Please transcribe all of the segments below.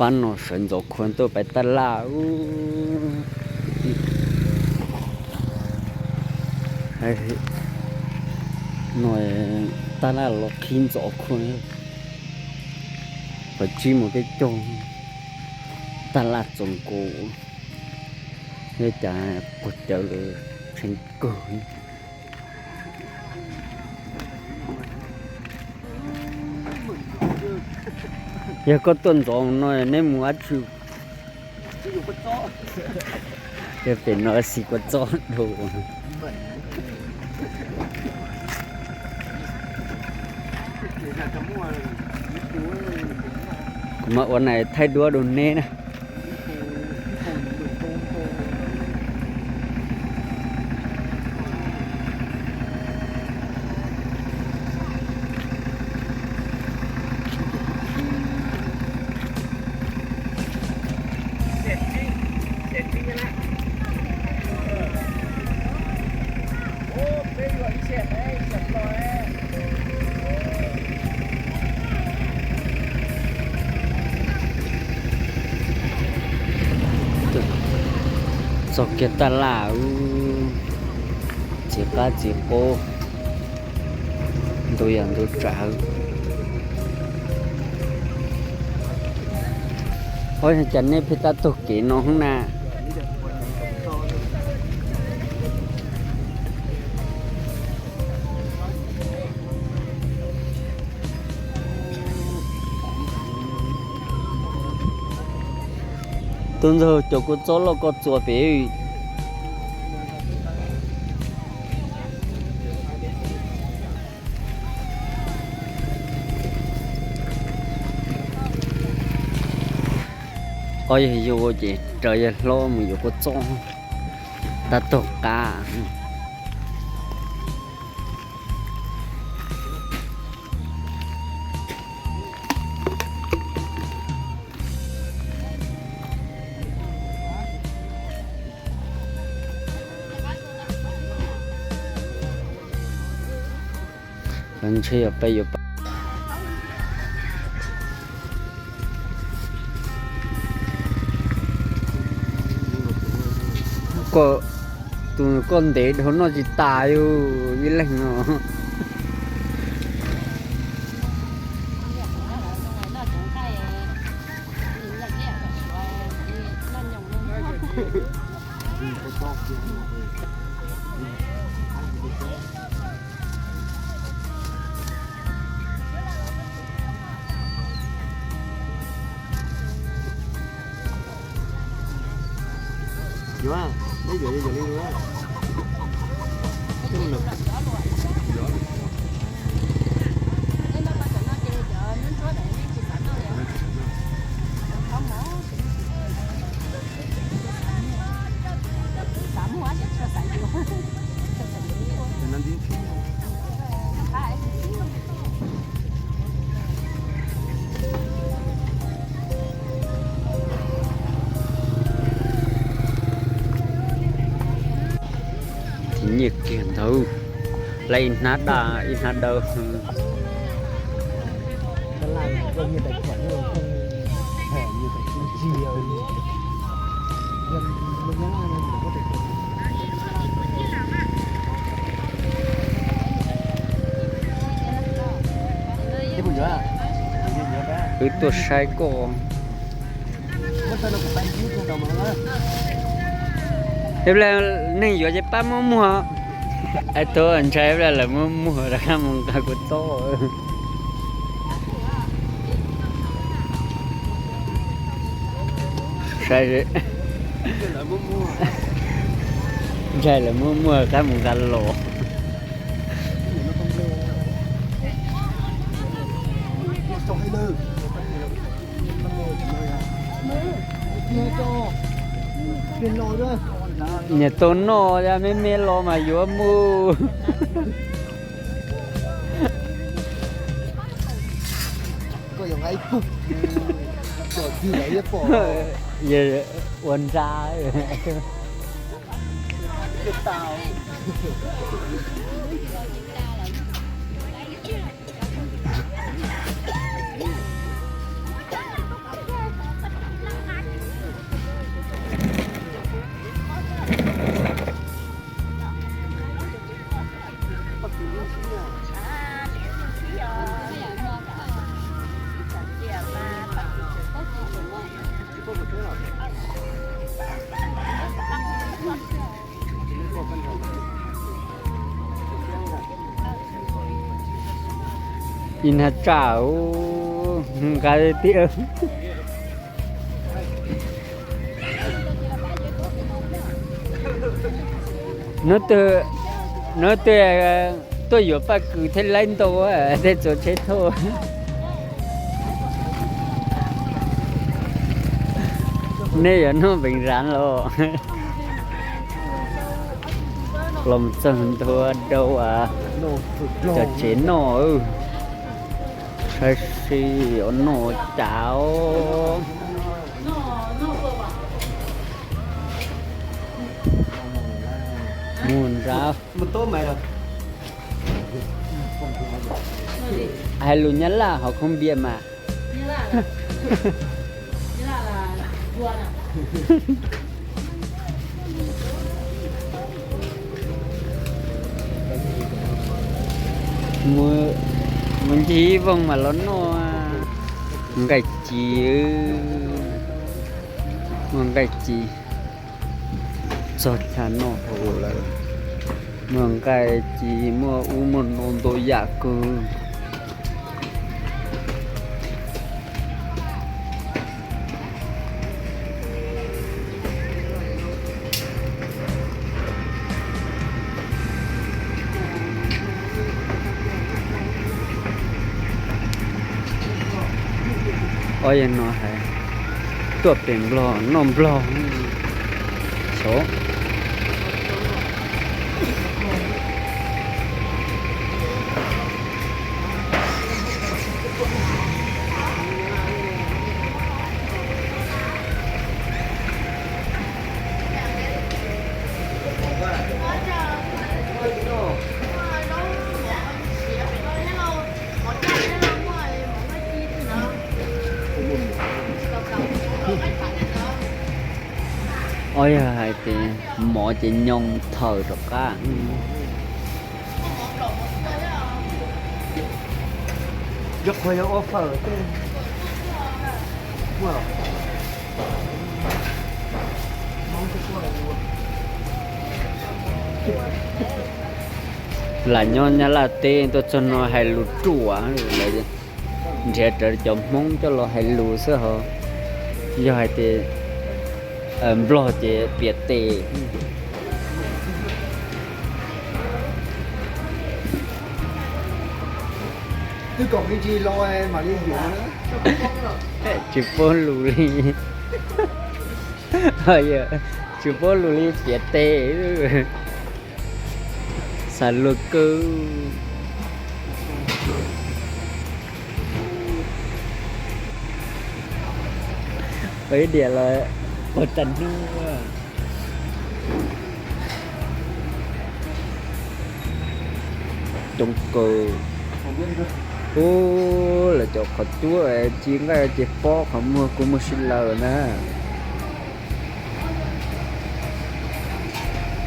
Pab no sawv Ntxoov Khua tuaj pais Taj Laj. No Taj Laj los qhib Ntxoov Khua, qhov tsib mus peb caug Taj Laj txoos nkaus. Yog cas quas cawv lawm tshee kawg. Yog koj tuaj Ntxoov no neb mus dab tsi? Yog pem no xis kua txob dua. Kuv mam ua nais thaij duab rau neb na. Txog kiag Taj Laj, txiv qab txiv qub, ntu yog ntu tsawv. Ua cas nej pheej tab taug kev no hoob na? Tus ntxawg, cov kua txob loj koj txua pem. Qhov yog yus ces raws yawg hlob mus yuav kua txob, tab taug qab. Ntshe yog peb yuav koj, tus koj ntev dhau noj tsis tas yus ib leeg no. Yuav, neb yuav yuav li. Nyiaj kiag ntawd, lawv ib hnab daj ib hnab dawb. Wb tuaj saib koj. Ib pliag neeg yuav ces pab muab muag. Ais tuag ntshai ib pliag lawv muab muag rov qab mus nqa kua txob. Saib, ntshai lawv muab muag rov qab mus nqa los. Nyiam tau noj, yog me me los mas yuav mus. Ua nra. Ib nag tsaj nqa tiag. Hnub twg, hnub twg tuaj yuav paj kws thiab laib ntau tej txhua tsheb thauj. Nej yuav noj npeev zav los? Los txog ntua rau cov tsev noj, saib seb yuav noj cas os. Mus nrad. Hais lus Nyab Laj hauv không biết mà. Mus ncig ib voog mas los noj. Nqaij ci, muaj nqaij ci. Txog chaw noj hauv lawm, muaj nqaij ci, muaj ub muaj no ntau yam kawg. Ob yawg no hais tuaj pem Nplog noj Nplog xyov. Ob yawg hais tias mov ces nyoos thawm rov qab. Lam nyob Nyab Laj teb tuaj txog no hais lus ruam, nrhiav rawv cov Hmoob coj los hais lus xwb ho. Yog hais tias Nplog ces piav tes. Tsis paub lus li. Tsis paub lus li piav tes. Xav luag kawg. Ib diam los pog tag hnub. Coob kawg. Ub, lawv cov qhov cuab ci nqaij ces pob qhov muag kua muag si lawm na.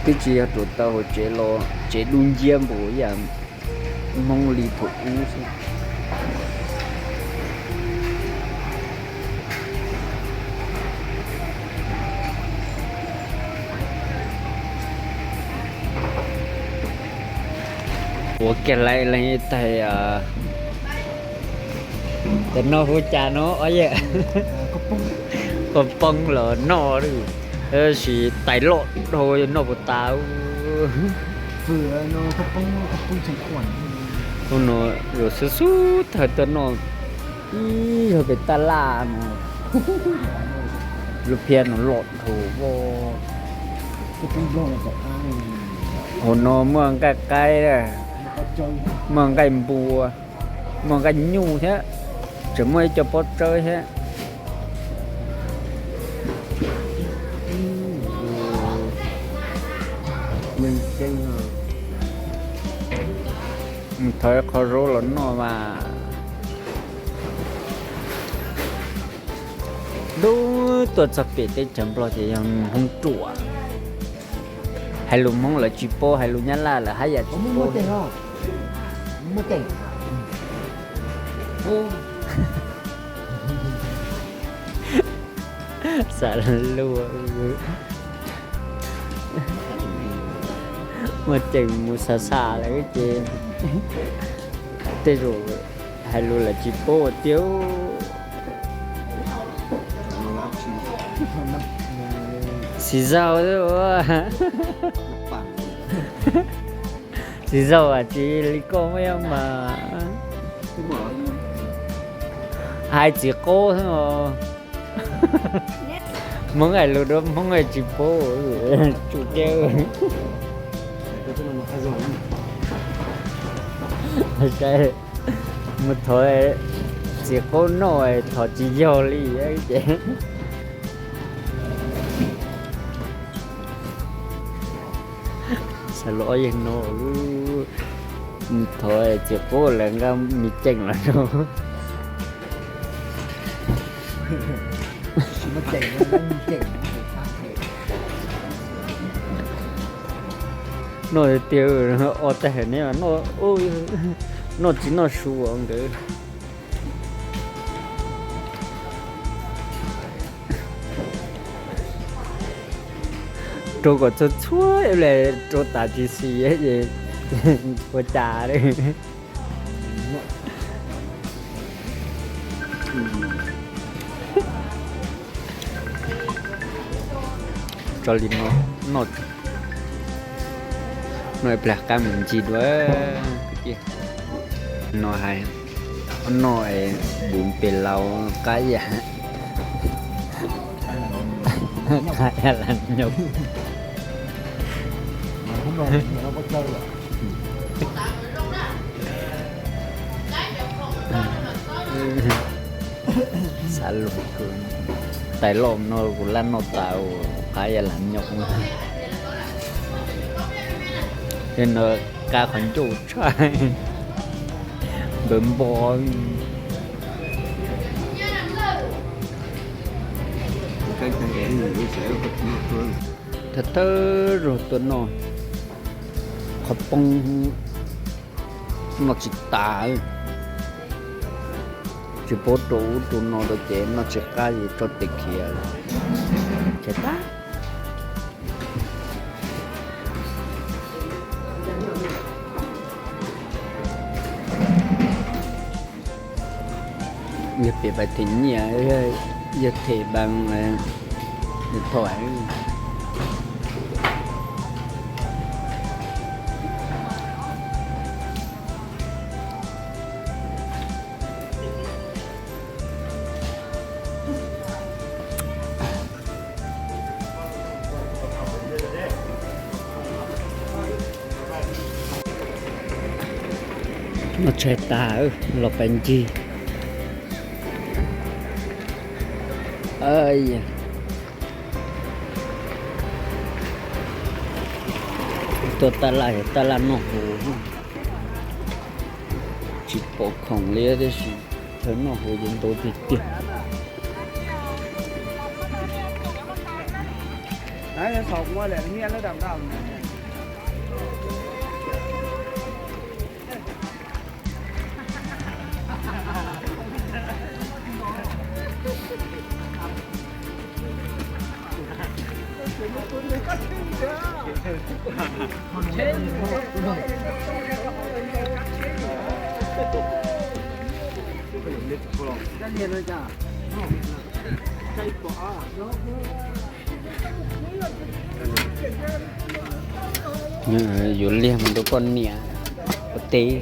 Twb tsis yog rau tau hauv tsev los tsev dub nciab npaum yam Hmoob li thaum ub xwb. Ua kiag laiv leej ib tais, tais no hu cas no os yawm? Kua poob los noj, tab sis tais loj dhau noj puas tas. Hu no yuav xub xub tawg tuaj noj ib yog pem taj laj no. Lub phiab no loj dhau. Hauv no muaj nqaij qaib, muaj nqaij npua, muaj nqaij nyuj thiab, tseem muaj ib co pob tsawb thiab. Thawb qhov zaub los noj mas. Lub tuaj txog pem teb chaws Nplog ces yog Hmoob ruam. Hais lus Hmoob lawv tsis paub, hais lus Nyab Laj lawv haj yam tsis paub. Xav luag. Muaj ceem mus xa xa lawm ces tej zaum Hais lus lawm tsis paub tiag. Tsis zaug. Tsis zaug as, tsis li koj muaj ib mas hais txiv qaub xwb os. Hmoob hais lus rau Hmoob tsis paub, tsum kiag. Mus thov txiv qaub noj thov tsis yog li ces. Xav lus ob yawg no, thov txiv qaub lawv nqa me ceem los rau. Noj tiag tiag, o tag hawm ne, noj tsis noj su nkawd. Rau kom txhua txhua le, rau tas tsis xis es ua cas li. Tso li no, noj, noj ib plag qab mus ncig dua. No hais, noj es bun pes laus qab yam, qab yam las nyob. Xav lus, tais loj no kuv laj noj tas, qab yam las nyob. Tej no qab qhov ncauj tshaj, npawv npo. Thawj thawj zaug tuaj noj qhov poob, noj tsis tas. Tsis paub rau ub rau no rau ces noj tsis qab, tso tes khiav. Ces tag. Yog pem pais them nyiaj, yog them bank, điện thoại. Noj tshais tas los pais ncig. Tuaj taj laj, taj laj noj hauv, tsis pom khoom li tiam sis chaw noj hauv ces ntau tiag tiag. Yuav liag mus rau poj niam ua teb.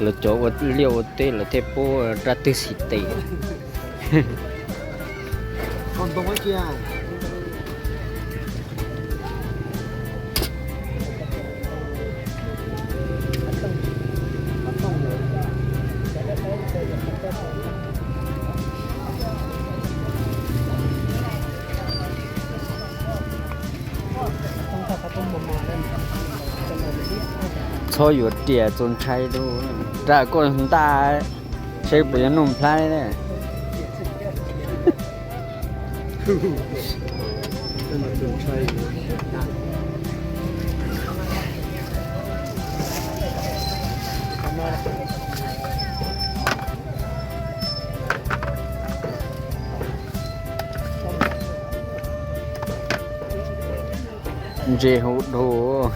Lawv cov ua liaj ua teb lawv thiaj pub rab twg xis tes. Txhob yuav riam txaus ntshai rau, rau koj ntaj, saib puas yuav noj nplhaib na. Ntse hauv dhau.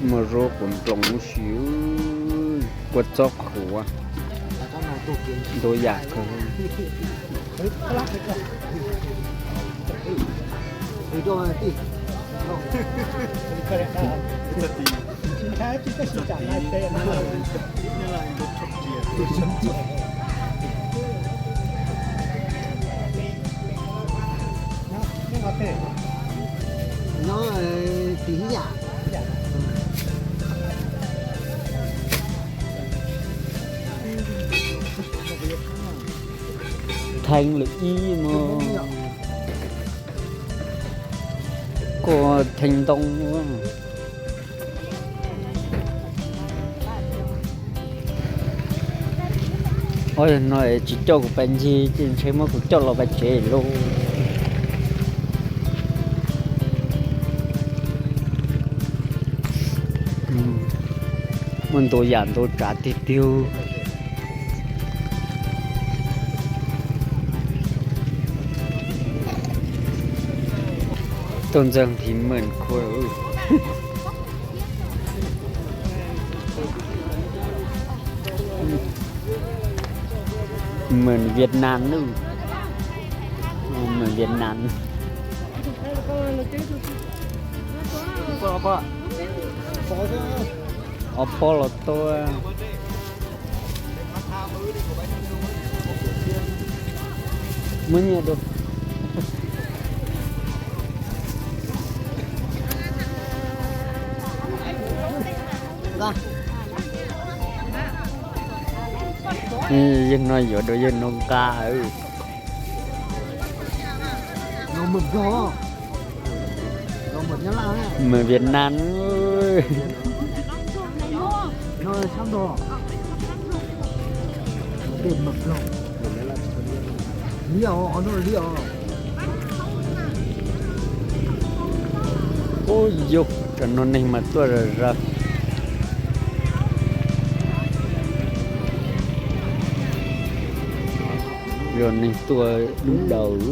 Muaj zaub quav nploos huv si, kua txob qhuav, ntau yam kawg. Theej lwm ib mus, kua theej ntoo. Ob, yog no tsis coj kuv pais ncig ces ntshe muab kuv coj los pais tsev lauj. Muaj ntau yam ntau tsav tiag tiag. Tuaj ntxeeg phim meem khuav. Meem Vietnam nawb. Meem Vietnam. Ob pob los tuaj. Muab nyiaj dua. Yawg no yuav dua yawg no nqa. Meem Vietnam. Ub yug, tam no neeg mas tuaj zom zaws. Yog neeg tuaj dub daus.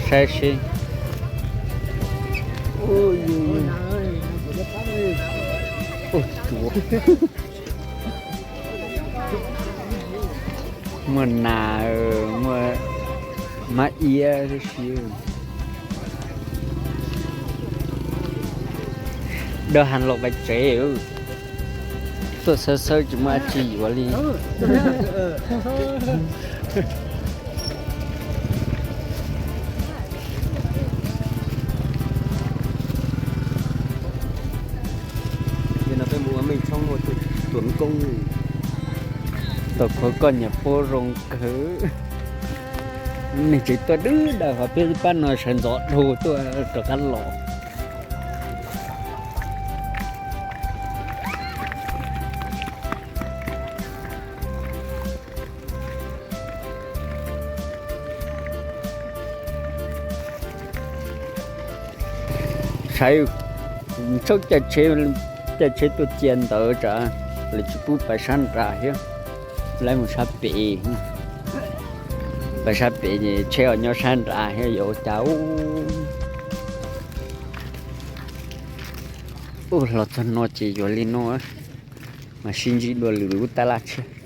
Saib seb. Ua tsuav. Muaj nas, muaj mab iab tib si. Dawb heev los pais tsev. Tuaj xawb xawb tsis muaj dab tsi yuav li. Tau khuv koj niam pab zoo kawg. Neeg tseem tuaj dub daws hos peb pab no sawv ntxov dhau tuaj rov qab los. Saib, tshawb caij tsheb tuaj cia ntawd tsam lawv tsis pub pais sab nrad thiab. Lawv mus sab pem, pais sab pem ces tsheb ho nyob sab nrad thiab yuav ua cas. Ub, los txog no ces yuav li no, mas sib ntsib dua lwm lub tab laj tshiab.